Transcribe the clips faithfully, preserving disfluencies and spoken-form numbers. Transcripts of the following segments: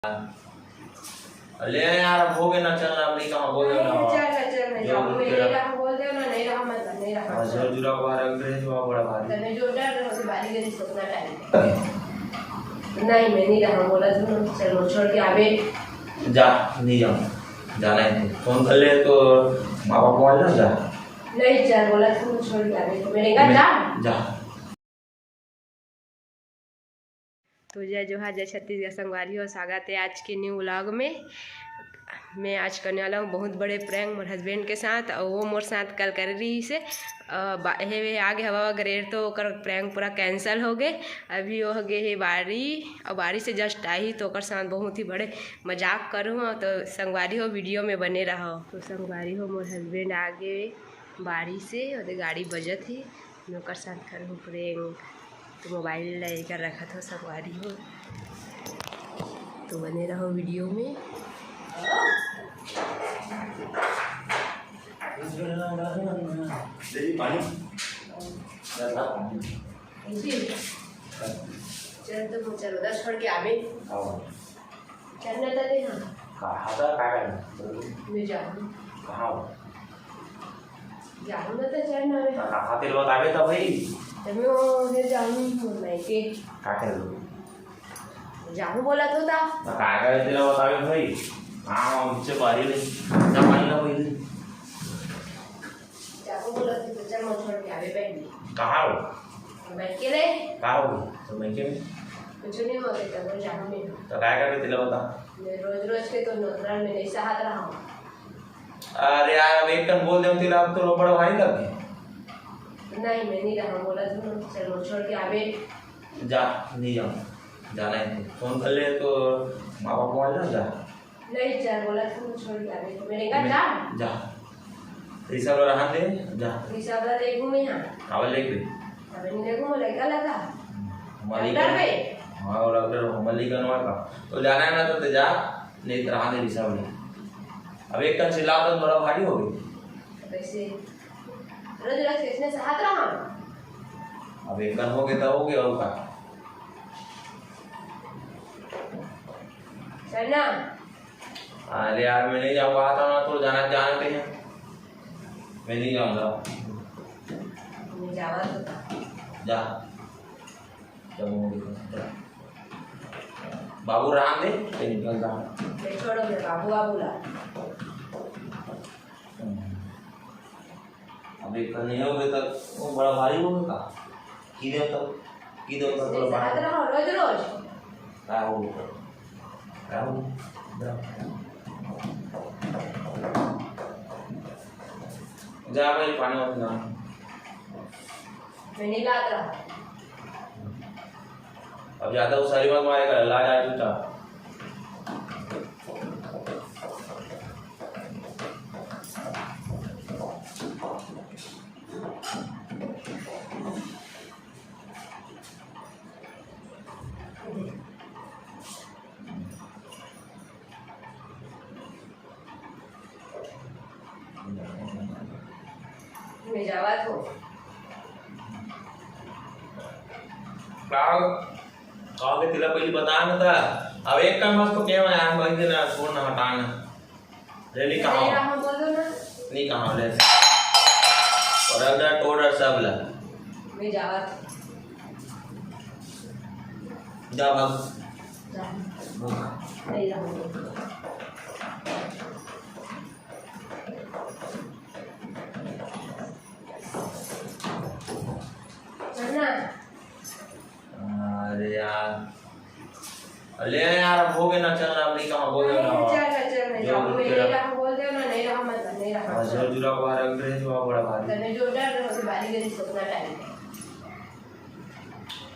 ले यार, अब हो गए ना, चल ना, अब नहीं कहा, बोल दे ना। चल ना, चल ना, जो जाओ, बोल मैं के नहीं रख। रहा, बोल दे ना, नहीं रहा, मत, नहीं रहा, हाँ, चल। जोर जुरा को रख दे, जो बड़ा भारी। तने जोर डर रहा, उसे बारी गली सोचना टाइम। नहीं, मैं नहीं रहा, बोला तू ना, चल, वो छोड़ के आवे। जा, नहीं जाऊँ, जाना है तो। फोन कर ले तो माँ बाप को आ जा, जा। नहीं, चल, बोला तू, छोड़ के आवे, तो मेरे घर मैं जा। जा। तो जय जोहार, जय छत्तीसगढ़ संगवारी हो, स्वागत है आज के न्यू व्लॉग में। मैं आज करने वाला हूँ बहुत बड़े प्रैंक मोर हस्बैंड के साथ, और वो मोर साथ कल करे रही से। अ, बा-, हे वे आगे हवा गरेर तो ओकर प्रैंक पूरा कैंसिल हो गए। अभी वो हो गए हे बारी, और बारी से जस्ट आई तो ओकर साथ बहुत ही बड़े मजाक करूँ। तो संगवारी हो, वीडियो में बने रहो। तो संगवारी हो, मोर हस्बैंड आगे बारी से, ओदे गाड़ी बजत ही, मैं ओकर साथ करहूँ प्रैंक। तो मोबाइल ला एकर रखत हो, संगवारी हो, तो बने रहो वीडियो में। दीदी, पानी। जी। चल, तो चलो, दस छोड़ के आवे। हाँ। चलना था दे, हाँ। कहाँ था, का करना? मैं जाऊँ। कहाँ हो? जाऊँ ना तो चलना रे। तो कहाँ तेरे बतावे था भाई? तो मैं वो उधर जाऊँ, मैं के। का कर लो? जाऊँ बोला तो था। तो का करे तेरे बतावे भाई? हाँ, हमसे बारी ले। ना पानी ना पहले। जाऊँ बोला तो, तो चल, मैं छोड़ के आवे बैठ गई। कहाँ हो? बैठ के रे। कहाँ हो? तो मैं के? कुछ नहीं हो, तो मैं जाऊँ नहीं। तो का करे तेरे बता? मैं रोज रोज के तो नोतरा में नहीं सहत रहा हूँ। अरे यार, अब एक कन बोल दे, तेरा अब तो बड़ा भारी लग गया। नहीं, मैं नहीं रहा, बोला तू ना, चल, वो छोड़ के आवे। जा, नहीं जाऊँ, जाना है तो। फोन कर ले तो माँ बाप को आ जा, जा। नहीं, चल, बोला तू, छोड़ के आवे, तो मेरे घर मैं जा। जा। रिसर्व रहा दे, जा। रिसर्व ले घूमे यहाँ। कावल लेके? अबे नहीं ले घूमे, लड़का लगा। हमारे डॉक्टर पे? हाँ, वो डॉक्टर हमारे लिए करवा का। तो जाना है ना तो, तो जा, नहीं तो रहा दे रिसर्व ले। अब एक कन चिल्ला तो बड़ा भारी हो गई। कैसे? रोज रोज किसने सहत रहा? अब एक कन हो गया तो हो गया, और का? चलना। अरे यार, मैं नहीं जाऊँगा, आता ना तो जाना, जाना कहीं। मैं नहीं जाऊँगा। मैं जावा तो था। जा। जब वो देखो, जा। बाबू राम दे, ते निकल जा। मैं छोड़ो, मैं बाबू, बाबू ला। हम्म। अब एक नहीं हो गए तो वो बड़ा भारी हो गया। की दे तो, की दे तो इसमें बड़ा भारी। सहत रहो रोज रोज। का हो गया? का हो गया? जा। जा भाई, पानी वानी ला। मैं नहीं लात रहा। अब ज्यादा उसारी मत मारे कर, ला जा जूता। मैं जावा तो। का, का के तेला पहले बता ना था। अब एक काम बस तो क्या है, हम वही देना, छोड़ ना, हटाना। ले, नहीं कहा नहीं हो। रहा, बोलो ना। नहीं कहा हो, ले। और अगला टोड़ और सब ला। मैं जावा तो। जा भाग। जा। भाग। नहीं रहा, बोलो। चलना। अरे यार। ले यार, अब हो गए ना, चल ना, अब नहीं कहा, बोल दे ना। नहीं, चल ना, चल ना, जो जाओ, बोल मैं के नहीं रख। रहा, बोल दे ना, नहीं रहा, मत, नहीं रहा, हाँ, चल। जोर जुरा को रख दे, जो बड़ा भारी। तने जो डर रहा, उसे बारी गली सोचना टाइम है।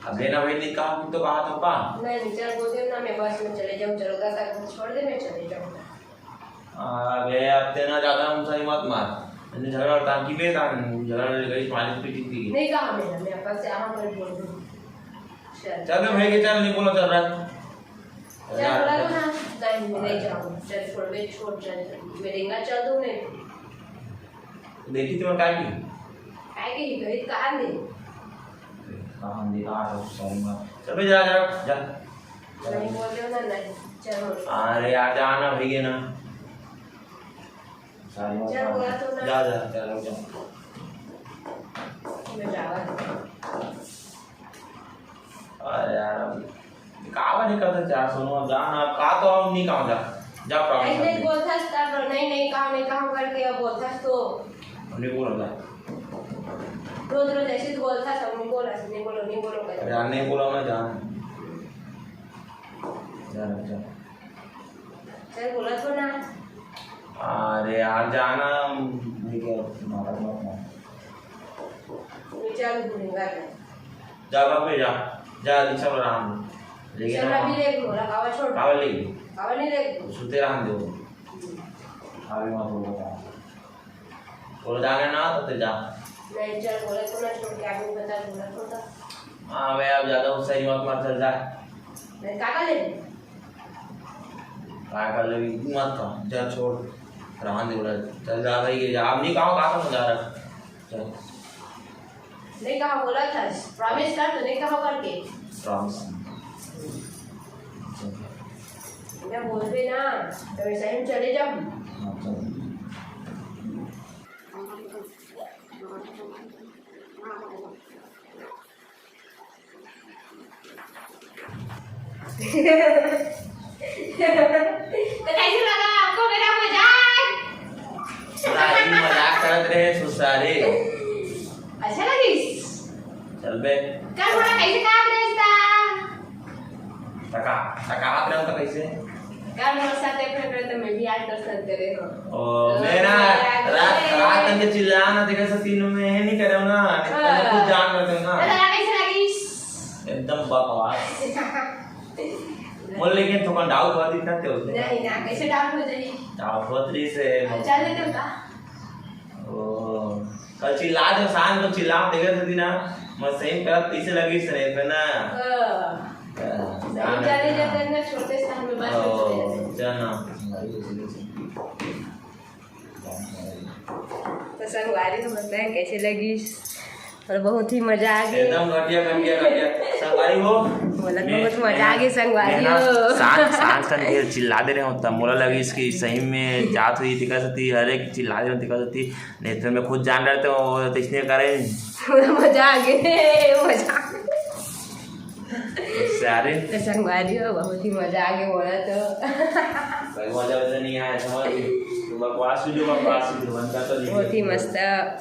अब लेना भाई, नहीं कहा, तो कहा तो पा। नहीं, नहीं, चल, बोल दे ना, मैं बस में चले जाऊँ, चलो, घर तक छोड़ दे, मैं चले जाऊँगा। अरे, अब तेना ज्यादा हमसे मत मार। मैंने झगड़ा टांकी पे था, झगड़ा ले गई, पानी पीती थी। नहीं कहा मैंने, मैं अपन से आहा पर बोल दूँ। चल। चल, मैं भाई के चल, नहीं बोला चल रहा है। चल, यार, बोला तो ना, नहीं, मैं नहीं जाऊँ। चल, छोड़, मैं छोड़, चल, मैं रेंगा चल दूँ, नहीं। देखी तुम्हें काय की? काय की, तो इत कहाँ दे? कहाँ दे? आ, सॉरी मार। चल बे, जा, जा, जा। नहीं बोल रहे हो ना, नहीं। चलो। अरे यार, जाना भैया ना। सारी बात चल, मानो। बोला तो ना। जा, जा, जा, जा। मैं जावा। अरे यार, अब काबर नहीं करता चार सौ नौ? जाना, अब का तो हम नहीं काम जा। जा, प्रॉमिस नहीं, कर नहीं दे। बोलथस तब, नहीं, नहीं, काम, नहीं, काम करके अब बोलथस तो। नहीं बोला जा। रोज, रोज ऐसे तो बोलथस, अब नहीं बोला, नहीं बोलो, नहीं बोलो करके। अरे यार, नहीं बोला मैं, जाना। जा, जा। चल, बोला तो ना। अरे यार, जाना, नहीं क्या, नाटक मत मार। चल, घूमेगा तो। जा, बाप रे, जा। जा, रिक्शा पर आराम। लेकिन चल, हम अभी देख लो, कावा छोड़। कावा ले। कावा नहीं देख। सुते रहन दो। हम्म। अभी मत बोलो। बोलो, जाना ना तो, तो जा। नहीं, चल, बोले तो ना, छोड़ के आदमी बता, बोला तो था। हाँ, मैं अब ज्यादा गुस्सा ही मत मार, चल जा। नहीं, काका ले। काय कर लेबी? मत कह, जा छोड़, रहन दे, बोला, चल जा भाई, ये जा, अब नहीं कहो, कहा था जा रहा, चल। नहीं कहा, बोला था, प्रॉमिस कर, तो नहीं कहा करके। प्रॉमिस। मैं बोल दे ना, तो वैसे ही चले जाओ। हाँ, चल। तो कैसे लगा आपको मेरा मजाक? सारी मजाक करत रहे सुसारे। अच्छा लगिस? चल बे। कल थोड़ा कैसे काम रहता? तका, तका हाथ रहे तो कैसे? कल मोर साथ एक रहे तो मैं भी आज तोर साथ करे हो। ओ, तो मैं ना मेरा रात, रात तक चिल्लाना देखा से तीनों में है नहीं करे ना। हाँ। तुम खुद जान रहे हो ना। तो लगा कैसे लगिस? एकदम बकवास। बोल, लेकिन थोड़ा डाउट हुआ दिखा थे उसने। नहीं ना, कैसे डाउट हो जाई? डाउट हुआ तेरी से। चल देते हो का? ओ, कल चिल्ला दे, शाम को चिल्ला देगा तो ना, मैं सही करत पीछे लगी से रे, है ना? हाँ। हाँ, सही जाने जाते हैं ना, छोटे स्थान में बात ओ, करते हैं। जाना। तो संगवारी हो, बताएं कैसे लगी? और बहुत ही मजा आ गई। एकदम घटिया, घटिया, घटिया। संगवारी हो, बोला, मैं, बहुत मजा आ गई संगवारी मैं ना हो। शांत, शांत, शांत, ये चिल्ला दे रहे हो, तब मोला लगी इसकी सही में जात हुई, दिखा सकती, हर एक चिल्ला दे रहे हो, दिखा सकती। नहीं तो मैं खुद जान रहे थे, वो तो इसने करे। मजा आ गई, मजा आ गई। सारे। तो संगवारी हो, बहुत ही मजा आ गया बोला तो। भाई, मजा वैसा नहीं आया, समझ गए? तो बकवास वीडियो, बकवास वीडियो बनता तो नहीं। बहुत ही मस्त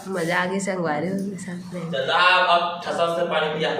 मजा आ गया संगवारी हो के साथ में। चल, आ, अब ठसा से पानी पिया।